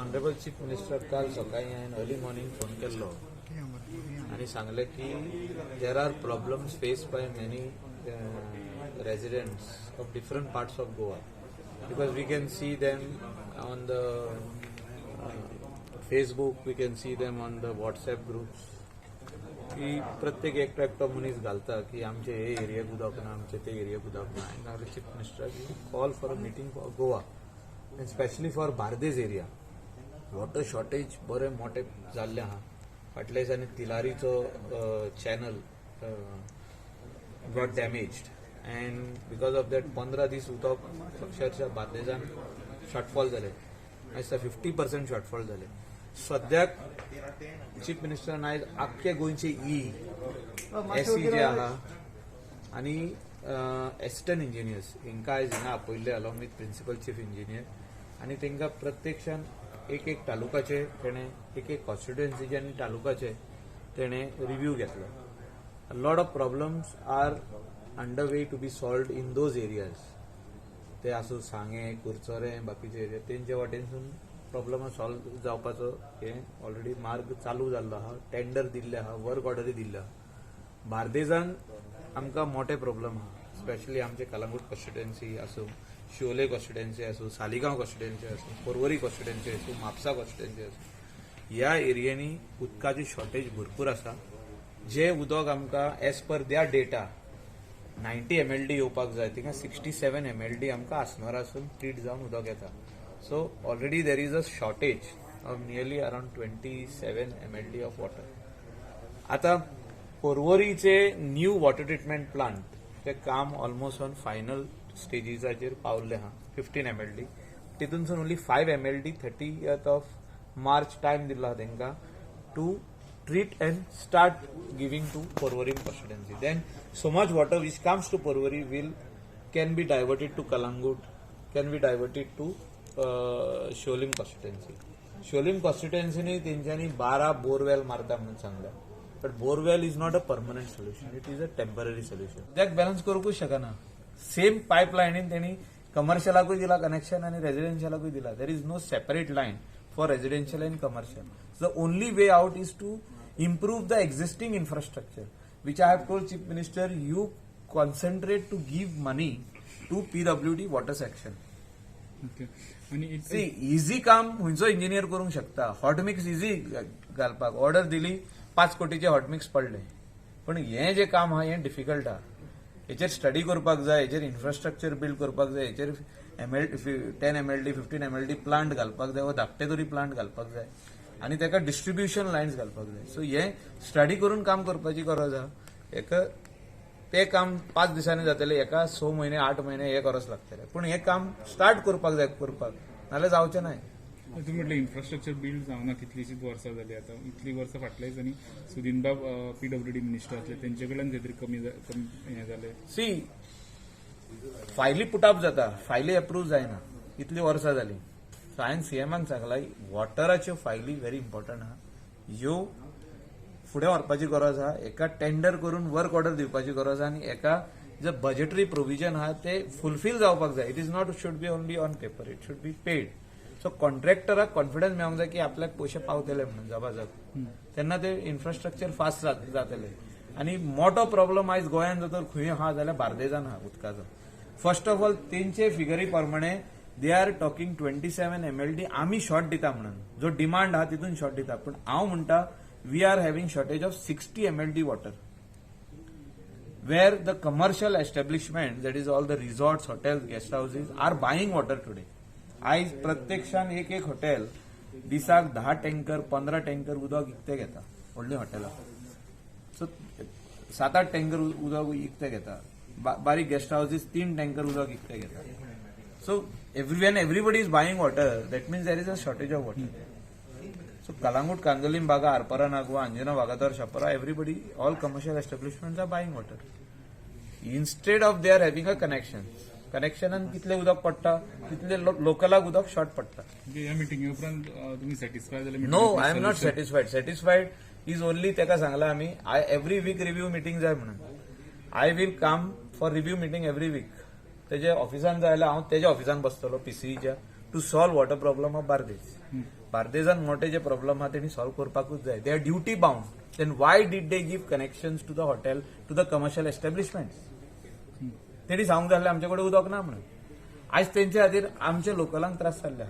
Honourable chief minister काल सकाळी हांवें अर्ली मॉर्निंग फोन केल्लो आनी सांगलें की there are problems faced by many residents of different parts of Goa, because we can see them on the Facebook, we can see them on the WhatsApp groups की प्रत्येक एकटो एकटो मनीस घालता की आमचे हे एरियेक उदक ना, आमचे ते एरियेक उदक ना. हांवें सांगलें chief मिनिस्टराक, call for a meeting for Goa and specially for Bardez area. Water shortage बरें मोठें जाल्लें आहा. फाटल्या दिसांनी तिलारीचो channel got damaged and because of that 15 दीस उदक अक्षरशः बार्देजान शॉर्टफॉल जालें. दिसता 50% शॉर्टफॉल जालें. सद्याक चीफ मिनिस्टरान आयज आख्खे गोंयचे ई एसई जे आहा आनी एसिस्टंट इंजिनियर्स हांकां आयज हिंगा आपयल्ले along with principal chief engineer आनी तांकां प्रत्यक्षान एक एक तालुकाचे तेणें, एक एक कॉन्स्टिट्युएन्सीचे आनी तालुकाचे तेणें रिव्यू घेतलो. Lot of problems are under way to be solved in those areas. ते आसूं सांगें, कुरचोरें, बाकीचे एरिया, तेंच्या वाटेनसून प्रॉब्लमा सॉल्व जावपाचो हे ऑलरेडी मार्ग चालू जाल्लो आहा. टेंडर दिल्ले आहा, वर्क ऑर्डरूय दिल्ले आहा. बार्देजान आमकां मोठे प्रॉब्लम आहा, स्पेशली आमचे कलंगूट कॉन्स्टिट्युएन्सी आसूं, शिवोले कॉन्स्टिट्युएन्सी आसूं, सालिगांव कॉन्स्टिट्युएन्सी आसूं, पर्वरी कॉन्स्टिट्युएन्सी आसूं, म्हापसा कॉन्स्टिट्युएन्सी आसूं, ह्या एरियांनी उदकाची शॉर्टेज भरपूर आसा. जे उदक आमकां as per their data 90 MLD येवपाक जाय, थिंगा 67 एमएलडी आमकां आसनोरासून ट्रीट जावन उदक येता. So already there is a shortage of nearly around 27 MLD of water. आता पर्वरीचे न्यू वॉटर ट्रिटमेंट प्लांट ते काम ऑलमोस्ट ऑन फायनल स्टेजीसाचेर पावल्ले आहा. 15 MLD, तितूनसून only 5 MLD 30th of March time दिल्लो आहा तांकां to treat and start giving to Porvorim constituency. Then so much water which comes to Porvorim will can be diverted to Calangute, can be diverted to Siolim constituency. Siolim कॉन्स्टिट्युएन्सीनी तेंच्यांनी 12 borewell मारता म्हणून सांगल्या, but borewell is not a permanent solution, it is a temporary solution. त्याक balance करूंकूच शकना. Same पायपलायनीन तेणी कमर्शियलाकूय दिला connection आनी रेजिडेन्शियलाकूय दिला. There is no separate line for residential and commercial. The only way out is to improve the existing infrastructure, which I have told Chief Minister, you concentrate to give money to PWD water section. Okay आणि C, easy काम खंयचो engineer करूंक शकता. Hot mix easy घालपाक, order दिली, 5 कोटीचे hot mix पडले. पण हें जें काम आहा हें डिफिकल्ट आहा. हेचेर स्टडी करपाक जाय, हेचेर इन्फ्रास्ट्रक्चर बिल्ड करपाक जाय, हेचेर ML 10 MLD, 15 MLD plant घालपाक जाय वा धाकटे तरी प्लांट घालपाक जाय आनी ताका डिस्ट्रिब्युशन लायन्स घालपाक जाय. सो हें स्टडी करून काम करपाची गरज आहा. हेका ते काम 5 दिसांनी जातले, हेका 6 म्हयने, 8 म्हयने हे गरज लागतले. पूण हें काम स्टार्ट करपाक जाय करपाक, नाजाल्यार जावचें ना. तुम्ही म्हटलं इन्फ्रास्ट्रक्चर बिल्ड जावना कितलीशीच वर्सां जाली. आतां इतली वर्सां फाटल्या दिसांनी सुदिनबाब पीडब्ल्यूडी मिनिस्टर असले, तेंचे कडल्यान खंय तरी कमी हें जालें. सी, फायली पुटअप जाता, फायली अप्रूव्ह जायना. इतली वर्सां जाली. सो हांवें सीएमाक सांगला, वॉटराच्यो फायली व्हेरी इम्पॉर्टंट आहा, ह्यो फुडें व्हरपाची गरज आहा. एका टेंडर करून वर्क ऑर्डर दिवपाची गरज आहा आनी एका जे बजेटरी प्रोविजन आहा ते फुलफील जावपाक जाय. It is not should be only on paper, it should be paid. So कॉन्ट्रॅक्टराक कॉन्फिडन्स मेळोंक जाय की आपल्याक पयशे पावतले म्हणून जबाजब, तेन्ना ते इन्फ्रास्ट्रक्चर फास्ट जातले. आनी मोठो प्रॉब्लम आयज गोंयांत जर तर खंय आहा जाल्यार बार्देजान आहा उदकाचो. फर्स्ट ऑफ ऑल, तेंचे फिगरी प्रमाणे they are talking 27 MLD आमी शॉर्ट दिता म्हणून, जो डिमांड आहा तितून शॉर्ट दिता. पूण हांव म्हणटा, we are having shortage of 60 MLD water, where the commercial establishment, that is all the resorts, hotels, guest houses, are buying water today. आयज प्रत्यक्षान एक एक हॉटेल दिसाक 10 टँकर, 15 टँकर उदक विकते घेता. व्हडलीं हॉटेलां, सो सात आठ टँकर उदक विकते घेता. बारीक गेस्ट हावजीस तीन टँकर उदक विकते घेता. So every when everybody is buying water, that means there is a shortage of water. So Calangute, Candolim, Baga, Arpora, Nagua, Anjuna, Vagator, Chapora, everybody, all commercial establishments are buying water. Instead of they are having a connection. कनेक्शनान कितले उदक पडटा तितले लोकलाक उदक short पडटा. म्हणजे ह्या मिटिंगे उपरांत तुम्ही सॅटिस्फाय जाले? No, I am not satisfied. Satisfied is only ताका सांगला आमी, I every week review meeting जाय म्हणून. I will come for review meeting every week. तेजे ऑफिसान जाय जाल्यार हांव तेज्या ऑफिसान बसतलो पीसीईच्या. to solve water problem of Bardez. बार्देजान मोठे जे प्रॉब्लम आहा, तेणी सॉल्व करपाकूच जाय. They are duty bound. Then why did they give connections to the hotel, to the commercial establishment? तेणी सांगूंक जाय आमचे कडेन उदक ना म्हणून. आयज तेंच्या खातीर आमच्या लोकलांक त्रास जाल्ले.